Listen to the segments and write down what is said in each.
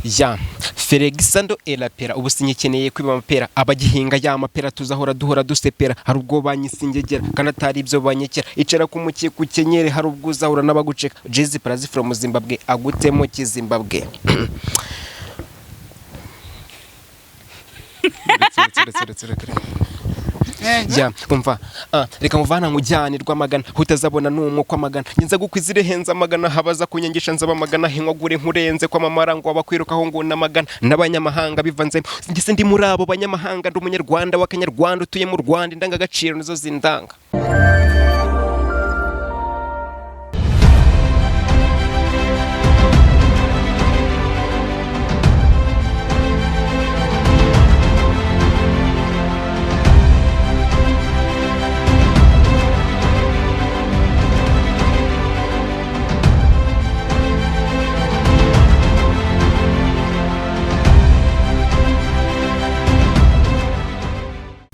Ya Felixando Elapera, ubu sinyikeneye kwiba amapera, abagihinga ya mapera tuzahora duhora dusepera. Hari ubwo banyisingegera kandi atari ibyo banyekera. Icara ku mukeka ukenyere, hari ubwo uzahura n'abaguceka. Jezi Prazi from Zimbabwe agutemo kizimbabwe. Uretse, uretse, uretse, uretse, uretse. Ya, umva, reka nkuvana nkujyane Rwamagana, utazabona n'umwe kwamagana. Nza gukwiza irehenze amagana, habaza kunyangisha nzaba amagana, hinkwagure nkurenze kwamamara ngo abakwirukaho ngo namagana n'abanyamahanga bivanzemo. Ngese ndi muri abo banyamahanga, ndi umunyarwanda w'akanyarwanda utuye mu Rwanda, indangagaciro nizo zindanga.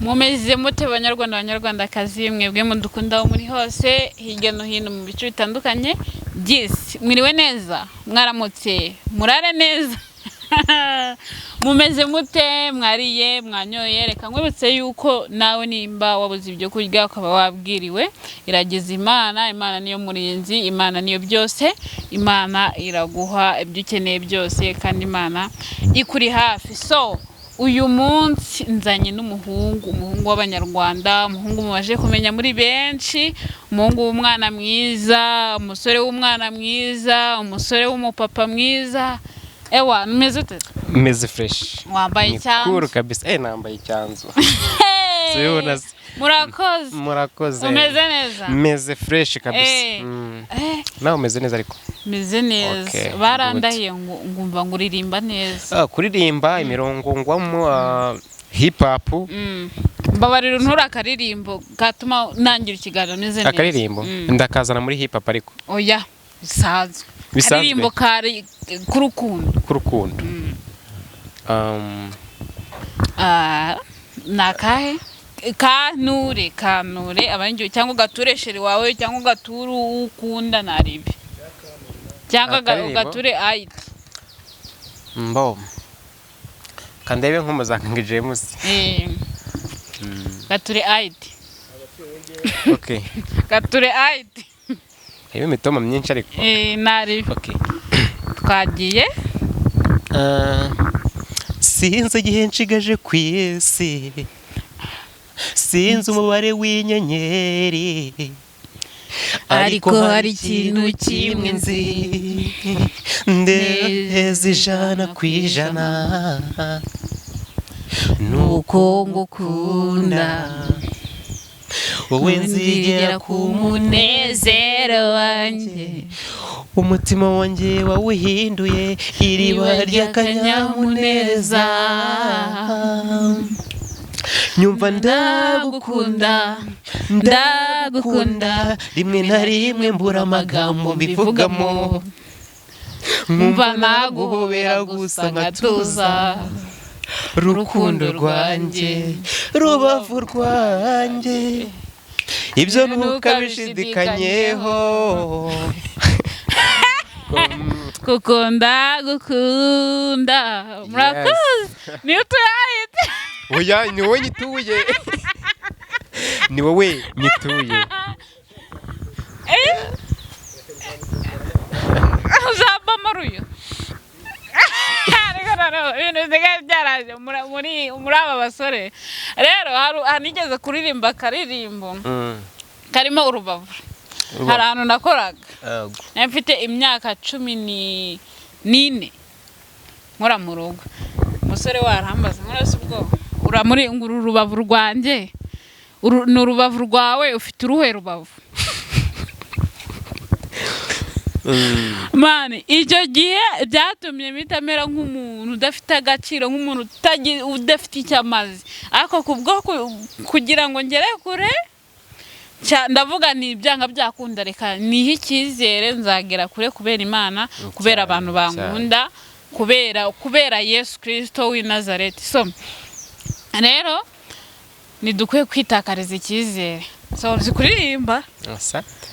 Mumeze mute banyarwanda, banyarwandakazi, mwebwe mudukunda aho muri hose hirya no hino mu bice bitandukanye by'isi? Mwiriwe neza, mwaramutse, murare neza. Mumeze mute? Mwariye, mwanyoye? Reka nkwibutse yuko nawe nimba wabuze ibyo kurya ukaba wabwiriwe, iragiza Imana. Imana niyo murinzi, Imana niyo byose, Imana iraguha ibyo ukeneye byose kandi Imana ikuri hafi. So uyu munsi nzanye n'umuhungu, umuhungu w'abanyarwanda, umuhungu mumaze kumenya muri benshi, umuhungu w'umwana mwiza, umusore w'umwana mwiza, umusore w'umupapa mwiza. Ewa, numeze ute? Meze fresh. Wambaye Ni icyanzu. cool kabisa. Nambaye icyanzu. Hey! Sibibona se? Murakoze. Murakoze. Umeze neza? Meze fresh kabisa. Nawe umeze neza ariko? Meze neza. Okay, Barandahiye ngo ngumva ngo uririmba neza. Kuririmba imirongo ngwamo, hip hop. Mbabarira unture akaririmbo gatuma nangira ikiganiro meze neza. Akaririmbo ndakazana muri hip hop ariko. Oya, bisanzwe. Bisanzwe? Akaririmbo kari k'urukundo. K'urukundo. Ni akahe? Kanture, kanture abanjye, cyangwa ugature sheri wawe, cyangwa ugature uwo ukunda, naribi, cyangwa Akaririmbo? ugature ayiti. Mbo kandebe nk'umuzakanga James. Gature ayiti. Okay. Gature ayiti. Harimo imitoma myinshi ariko. Naribi. Okay. Twagiye. Sinzi igihe nshigaje ku isi, sinzi umubare w'inyenyeri, ariko hari ikintu kimwe nzi ndeza 100%, nuko ngukunda wowe nzigera ku munezero wanjye. Umutima wanjye wawuhinduye iriba ry'akanyamuneza, nyumva ndagukunda, ndagukunda, rimwe na rimwe mbura amagambo mbivugamo, nkumva naguhobera gusa nkatuza. Rukundo rwanjye, rubavu rwanjye, ibyo ntukabishidikanyeho. Kuko ndagukunda. Murakoze, niyo tuyahite. Oya, ni wowe nyituye, ni wowe nyituye. Uzabamo uyu. Ariko noneho ibintu bisigaye byaraje muri aba basore rero, hari nigeze kuririmba akaririmbo karimo urubavu. Hari ahantu nakoraga, nari mfite imyaka 14, nkora mu rugo. Umusore warambaza ngo se ubwo uramuri ngo uru rubavu rwanjye, uru ni urubavu rwawe, ufite uruhe rubavu? Mani, icyo gihe byatumye mpita mera nk'umuntu udafite agaciro, nk'umuntu udafite icyo amaze. Ariko kubwo kugira ngo ngere kure, ndavuga ni ibyanga byakunda, reka nihe icyizere nzagera kure kubera Imana, kubera abantu bankunda, kubera Yesu Kirisito w'i Nazareti. So rero ntidukwiye kwitakariza icyizere. So uzi kuririmba? Asante.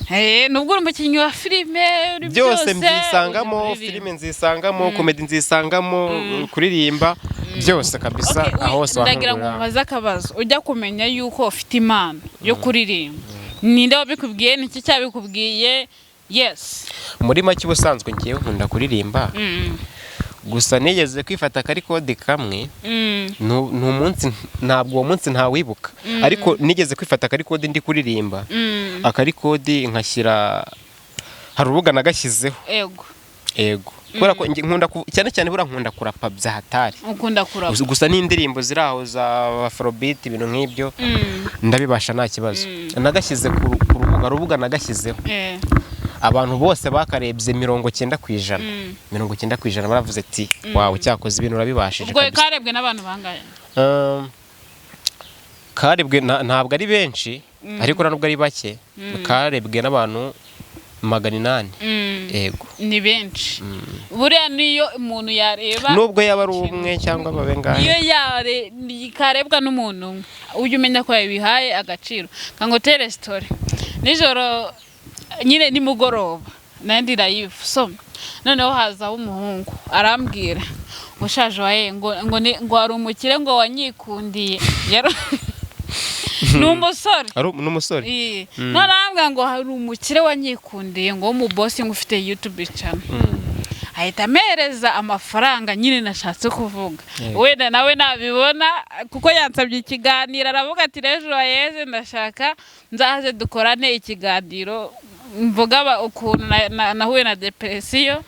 Nubwo uri umukinnyi wa filime, uri byose uzi mbyisangamo. kuririmba. Filime nzisangamo, comedy nzisangamo, kuririmba, byose kabisa. Okay, aho hose ndagira ngo wankangurira. mubaze akabazo. Ujya kumenya yuko ufite impano yo kuririmba, ninde wabikubwiye? Niki cyabikubwiye? Yes. Muri make, ubusanzwe ngewe nkunda kuririmba. Gusa nigeze kwifata akarecord kamwe. Ni umunsi, ntabwo uwo munsi ntawibuka, ariko nigeze kwifata akarecord ndi kuririmba. Akarecord nkashyira, hari urubuga nagashyizeho. Ego, kubera ko njye nkunda cyane cyane buriya nkunda kurapa bya hatari. Ukunda kurapa. Gusa n'indirimbo ziri aho za afrobeat, ibintu nk'ibyo, ndabibasha nta kibazo. Nagashyize ku rubuga nagashyizeho. Abantu bose bakarebye, 90%, 90% baravuze ati: "Wawe cyakoze, ibintu urabibashije Ubwo kabisa." karebwe n'abantu bangahe? Karebwe ntabwo ari benshi, ariko nubwo ari bake, karebwe n'abantu 800. Yego. Ni benshi buriya, niyo umuntu yareba. Nubwo yaba ari umwe cyangwa babe ngahe. Iyo karebwa n'umuntu umwe, ujye umenya ko yabihaye agaciro. Kangutere story. Nijoro nyine, nimugoroba, nandi live, so noneho hazaho umuhungu arambwira ngo shaje waye, ngo hari umukire ngo wanyikundiye. Ni umusore. Ari n'umusore. Iyi. None arambwira ngo hari umukire wanyikundiye, ngo w'umubosi, ngo ufite YouTube channel. Ahita ampereza amafaranga nyine nashatse kuvuga. Wenda nawe nabibona, kuko yansabye ikiganiro, aravuga ati: "Rero wayeze, ndashaka nzaze dukorane ikiganiro, mvuga ukuntu nahuye na depression."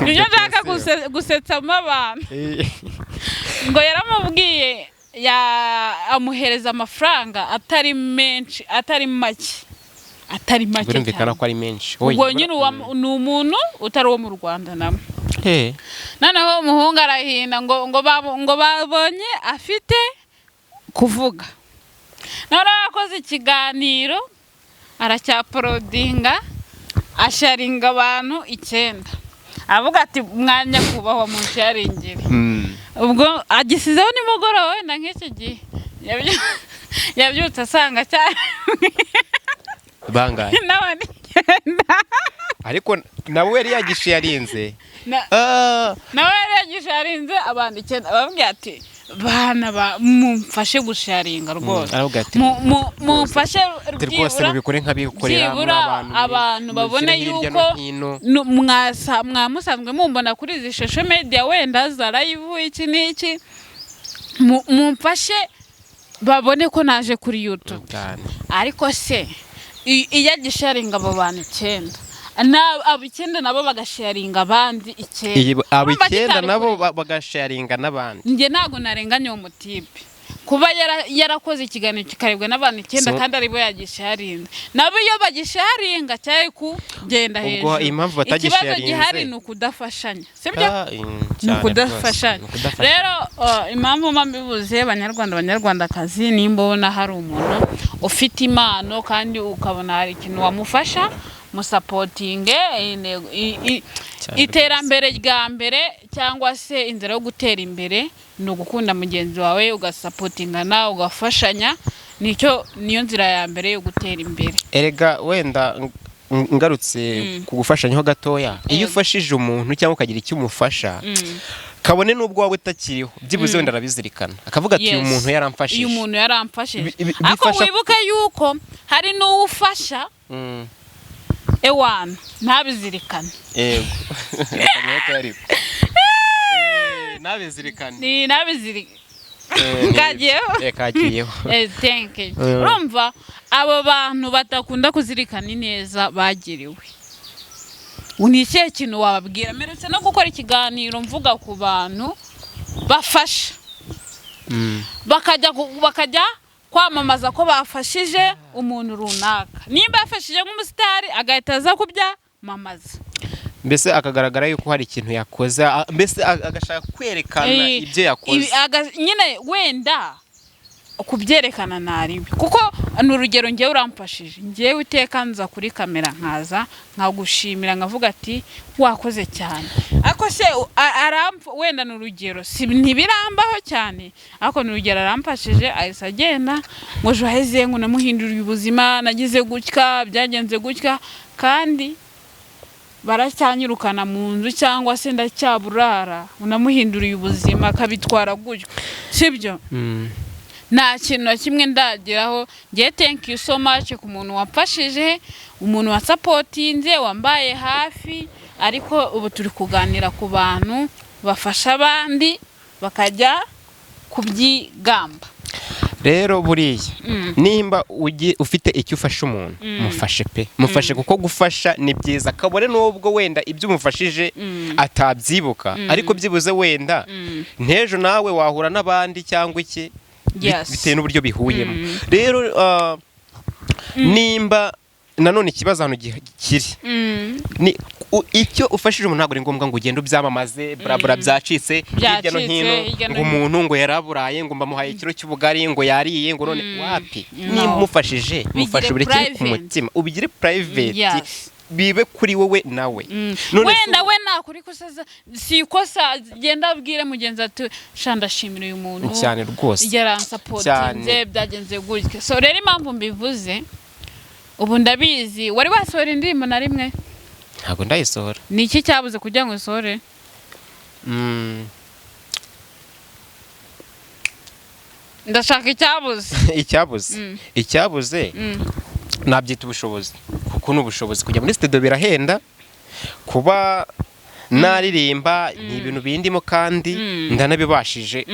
Nibyo nshaka gusetsamo abantu. Ngo yaramubwiye, amuhereza amafaranga atari menshi, atari make, atari make Birumvikana cyane. ko ari menshi. Ubwo Oya, nyine ni umuntu utari uwo mu Rwanda nawe. Noneho umuhungu arahinda ngo babonye afite kuvuga. Noneho yakoze ikiganiro, aracyauploadinga, asharinga abantu icyenda, avuga ati: "Mwanya kubahwa, munsharingire." Ubwo agisizeho nimugoroba, wenda nk'iki gihe yabyutse asanga cyane Bangahe? N'abandi icyenda. Ariko nawe yari yagisharinze. Nawe yari yagisharinze abantu icyenda, ababwira ati: "Bana ba, mumfashe gusharinga rwose." Aravuga ati: "Mumfashe Ati rwose mubikore nk'abikorera byibura muri abantu babone mushyire hirya yuko no hino. Mwamusanzwe mumbona kuri izi social media, wenda za live, iki n'iki. Mumfashe babone ko naje kuri YouTube." Cyane. Ariko se iyo agisharinga abo bantu icyenda, abo icyenda nabo bagasharinga abandi icyenda, Abo urumva icyenda kitari nabo kure. bagasharinga n'abandi. Njye ntabwo narenganya uwo mutipe kuba yarakoze ikiganiro kikarebwa n'abantu icyenda, kandi aribo yagisharinze. Nabo iyo bagisharinga cyari kugenda Ubwo hejuru. impamvu Ikibazo batagisharinze- gihari ni ukudafashanya, sibyo? Cyane Ni rwose, ukudafashanya. ni ukudafashanya. Rero impamvu mba mbivuze, Banyarwanda, Banyarwandakazi, nimba ubona hari umuntu ufite impano kandi ukabona hari ikintu wamufasha, musupportinge. Cyane. Iterambere rya mbere cyangwa se inzira yo gutera imbere ni ugukunda mugenzi wawe, ugasupportingana, ugafashanya. Nicyo niyo nzira ya mbere yo gutera imbere. Erega wenda ngarutse ku gufashanyaho gatoya, iyo ufashije umuntu cyangwa ukagira icyo umufasha, kabone n'ubwo waba utakiriho, byibuze wenda arabizirikana, akavuga ati: "Uyu Yes. muntu yaramfashije." Uyu muntu yaramfashije. Ariko wibuke yuko hari n'uwo ufasha, ewana, ntabizirikane. Yego. Reka ariko ntabizirikane. Ni ntabizirikane. Kagiyeho. Kagiyeho. Thank you. Urumva abo bantu badakunda kuzirikana ineza bagiriwe, ni ikihe kintu wababwira? Mperutse no gukora ikiganiro mvuga ku bantu bafasha, bakajya kwamamaza ko bafashije umuntu runaka. Nimba yafashije nk'umusitari, agahita aza kubyamamaza. Mbese akagaragara yuko hari ikintu yakoze, mbese agashaka kwerekana ibyo yakoze. Nyine wenda Kubyerekana ntaribi, kuko ni urugero, ngewe uramfashije, ngewe iteka nza kuri kamera nkaza nkagushimira, nkavuga ati wakoze cyane. Ariko se wenda ni urugero, si ntibirambaho cyane, ariko ni urugero, aramfashije ahise agenda ngo joheze, ngo namuhinduriye ubuzima, nagize gutya, byagenze gutya, kandi baracyanyirukana mu nzu cyangwa se ndacyaburara, unamuhinduriye ubuzima akabitwara gutyo, sibyo? Nta kintu na kimwe ndageraho. Ngewe thank you so much ku muntu wamfashije, umuntu wasupportinze, wambaye hafi. Ariko ubu turi kuganira ku bantu bafasha abandi bakajya kubyigamba. Rero buriya nimba ufite icyo ufasha umuntu, mufashe pe, mufashe, kuko gufasha ni byiza, kabone n'ubwo wenda ibyo umufashije atabyibuka, ariko byibuze wenda n'ejo nawe wahura n'abandi cyangwa iki, bitewe n'uburyo bihuyemo. Rero nimba nanone ikibazo ahantu kiri ni icyo ufashije umuntu, ntabwo ari ngombwa ngo ugende ubyamamaze burabura, byacitse hirya no Byacitse, hino, hirya no ngo hino. umuntu ngo yaraburaye, ngo mbamuhaye ikiro cy'ubugari, ngo yariye, ngo none wapi. No. Nimba umufashije, mufashe, ubirekere ku private. mutima, ubigire private, bibe kuri wowe nawe. None se Wenda we nakora ikosa, si ikosa, genda abwire mugenzi ati sha ndashimira uyu muntu Cyane rwose. yaransupportinze, Cyane. byagenze gutya. So rero impamvu mbivuze, ubu ndabizi wari wasohora indirimbo na rimwe? Ntabwo ndayisohora. Ni iki cyabuze kugira ngo usohore? Ndashaka icyabuze. Icyabuze, icyabuze nabyita ubushobozi, kuko ni ubushobozi. Kujya muri studio birahenda, kuba naririmba ni ibintu bindimo kandi ndanabibashije.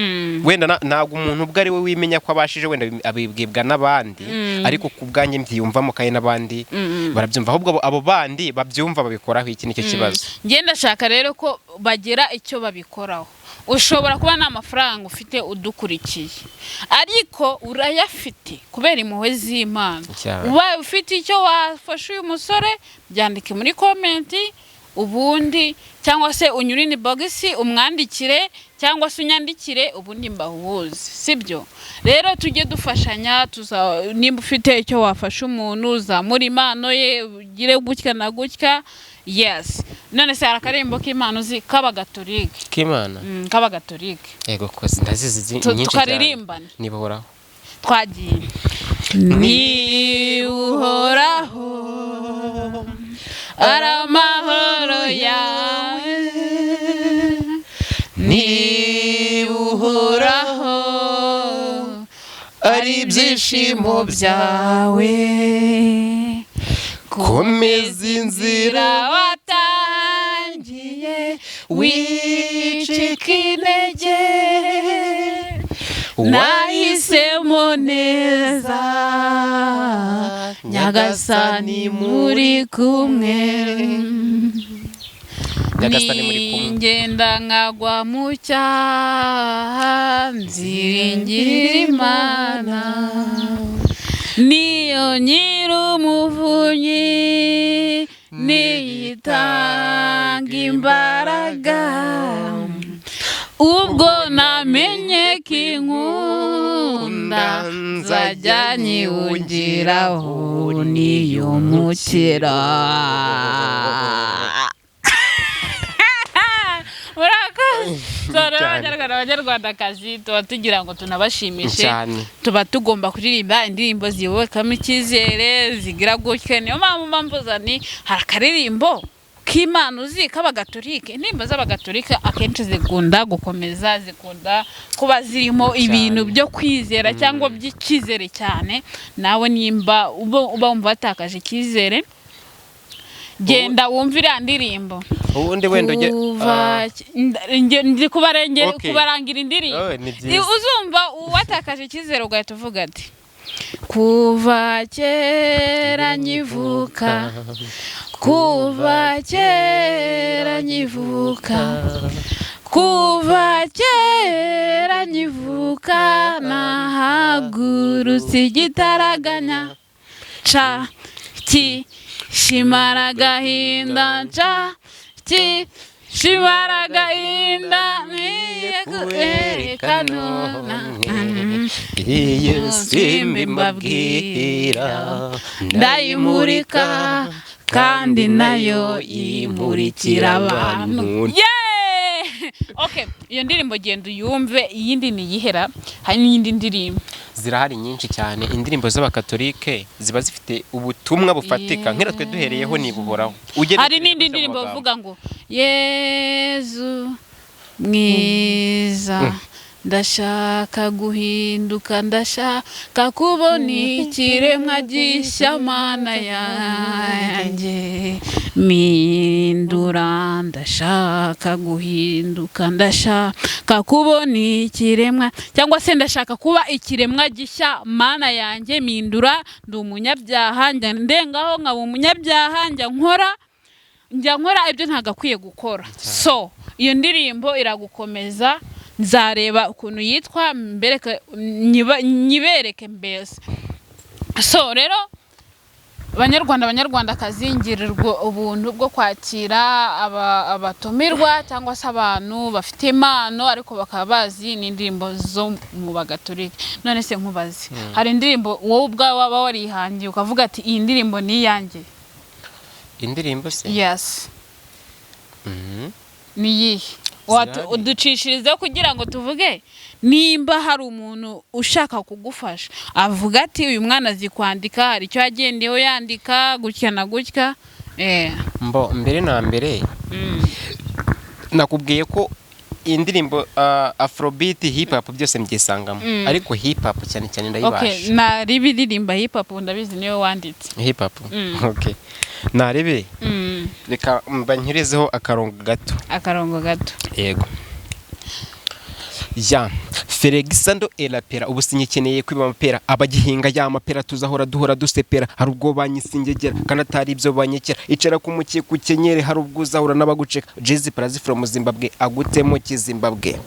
Wenda ntabwo umuntu ubwo ari we wimenya ko abashije, wenda abibwibwa n'abandi, ariko ku bwanjye mbyiyumvamo kandi n'abandi barabyumva. Ahubwo abo bandi babyumva babikoraho iki? Nicyo kibazo. Njye ndashaka rero ko bagira icyo babikoraho. Ushobora kuba nta mafaranga ufite udukurikiye, ariko urayafite kubera impuhwe z'Imana. Cyane. Ubaye ufite icyo wafasha uyu musore, byandike muri comment, ubundi cyangwa se unyure inbox umwandikire, cyangwa se unyandikire, ubundi mbahuze, sibyo? Rero tujye dufashanya. Nimba ufite icyo wafasha umuntu, uzamura impano ye, ugire gutya na gutya. Yes. None se hari akaririmbo k'Imana uzi k'Abagatolike? K'Imana? K'Abagatolike. Yego koze, ndazizi nyinshi cyane. Tukaririmbane. Niba uhoraho. Twagiye. Ni Uhoraho ari amahoro yawe, ni Uhoraho ari ibyishimo byawe, komeza inzira watangiye, wicika intege, nahisemo neza, Nyagasani muri kumwe. Nyagasani muri kumwe. Ningenda nkagwa mu cyaha, nziringira Imana, niyo nyir'umuvunyi, niyitanga imbaraga. Ubwo namenye ko inkunda, nzajya nyiwungiraho, niyo mukira. Murakoze. So rero, Cyane. Abanyarwanda, Abanyarwandakazi, tuba tugira ngo tunabashimishe. Cyane. Tuba tugomba kuririmba indirimbo ziyubakamo icyizere, zigira gutya. Niyo mpamvu mvuza ni hari akaririmbo k'Imana uzi k'Abagatolike? Indirimbo z'Abagatolika akenshi zikunda gukomeza, zikunda kuba zirimo ibintu byo kwizera cyangwa by'icyizere cyane. Nawe nimba uba wumva watakaje icyizere, genda wumve iriya ndirimbo. Ubundi wenda ujye Kuva ndi kubarengera, kubarangira indirimbo. Oh, ni byiza. Uzumva watakaje icyizere, ugahita uvuga ati kuva kera nkivuka, kuva kera nkivuka, kuva kera nkivuka, nahagurutse igitaraganya, ca ki shimara agahinda, nca ki shimara agahinda, nkwiye kubereka none. Iyo simbi mbabwira Ndayimurika kandi nayo imurikira abantu. Yeah! Okay, iyo ndirimbo genda uyumve. Iyindi niyihera, hari n'iyindi ndirimbo. Zirahari nyinshi cyane. Indirimbo z'abakatolike ziba zifite ubutumwa bufatika, nk'ira twe duhereyeho nibuhoraho. Hari n'indi ndirimbo bavuga ngo "Yezu mwiza, ndashaka guhinduka, ndashaka kubona ikiremwa gishya, Mana yanjye mpindura, ndashaka guhinduka, ndashaka kubona ikiremwa", cyangwa se "Ndashaka kuba ikiremwa gishya, Mana yanjye mpindura, ndi umunyabyaha, njya ndengaho nkaba umunyabyaha, njya nkora ibyo ntagakwiye gukora." So iyo ndirimbo iragukomeza. Nzareba ukuntu yitwa mbereke, nyibereke mbese. So rero, Banyarwanda, Banyarwandakazi, ngirirwa ubuntu bwo kwakira abatumirwa cyangwa se abantu bafite impano ariko bakaba bazi n'indirimbo zo mu Bagatolika. None se nkubaze, hari indirimbo wowe ubwawe waba warihangiye ukavuga ati "Iyi ndirimbo ni iyanjye"? Indirimbo se? Yes. Ni iyihe? Zirahari. Uducishirizeho kugira ngo tuvuge nimba hari umuntu ushaka kugufasha, avuga ati "Uyu mwana azi kwandika, hari icyo yagendeyeho yandika gutya na gutya." Mbo mbere na mbere nakubwiye ko indirimbo afrobeat, hip hop, byose mbyisangamo, ariko hip hop cyane cyane ndayibasha. Naribi ririmba hip hop, ndabizi niyo wanditse. Hip hop. Okay, narebe. Reka mba nkirizeho akarongo gato. Akarongo gato. Yego ya Felixando Elapera, ubu sinyikeneye kwiba amapera, abagihinga ya mapera tuzahora duhora dusepera. Hari ubwo banyisingegera kandi atari ibyo banyekera, icara ku mukeka ukenyere, hari ubwo uzahura n'abaguceka. Jezi Prazi from Zimbabwe agutemo kizimbabwe.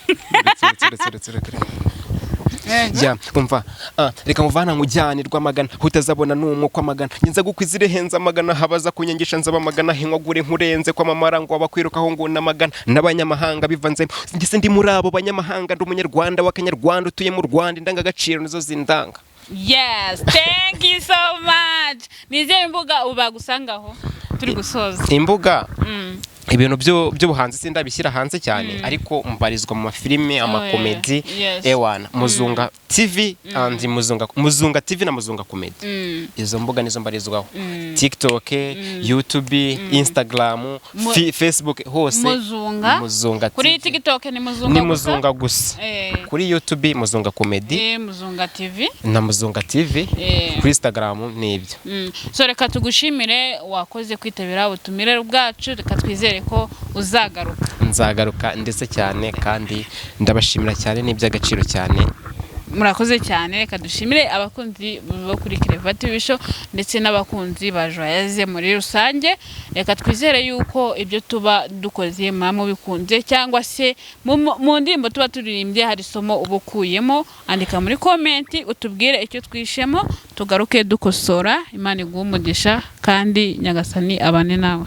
Uretse, uretse, uretse, uretse, uretse. Ya umva, reka muvana nkujyane Rwamagana utazabona n'umwe kwamagana, nza gukwizire henza amagana, habaza kunyangisha nzabamagana, hinwagure nkurenze kwamamara ngo abakwirukaho ngo namagana n'abanyamahanga bivanze. Ngese ndi muri abo banyamahanga, ndi umunyarwanda w'akanyarwanda utuye mu Rwanda, indangagaciro nizo zindanga. Yes, thank you so much. Ni izihe mbuga ubu bagusangaho turi gusoza? Imbuga, ibintu by'ubuhanzi sindabishyira hanze cyane, ariko mbarizwa mu mafilime, amakomedi. Ewana Muzunga TV and Muzunga TV na Muzunga Comedy. Izo mbuga nizo mbarizwaho: TikTok, YouTube, Instagram, Facebook, hose. Muzunga. Muzunga Kuri TV. TikTok ni Muzunga Ni gusa? Muzunga gusa. Kuri YouTube Muzunga Comedy. Muzunga TV. Na Muzunga TV. Kuri Instagram ni ibyo. So reka tugushimire, wakoze kwitabira ubutumire bwacu. Reka twizere ko uzagaruka. Nzagaruka ndetse cyane, kandi ndabashimira cyane, ni iby'agaciro cyane. Murakoze cyane. Reka dushimire abakunzi bo kuri Kereva TV Show ndetse n'abakunzi ba Joyeuse muri rusange. Reka twizere yuko ibyo tuba dukoze muba mubikunze, cyangwa se mu ndirimbo tuba turirimbye hari isomo uba ukuyemo. Andika muri comment utubwire icyo twishemo, tugaruke dukosora. Imana iguhe umugisha kandi Nyagasani abane nawe.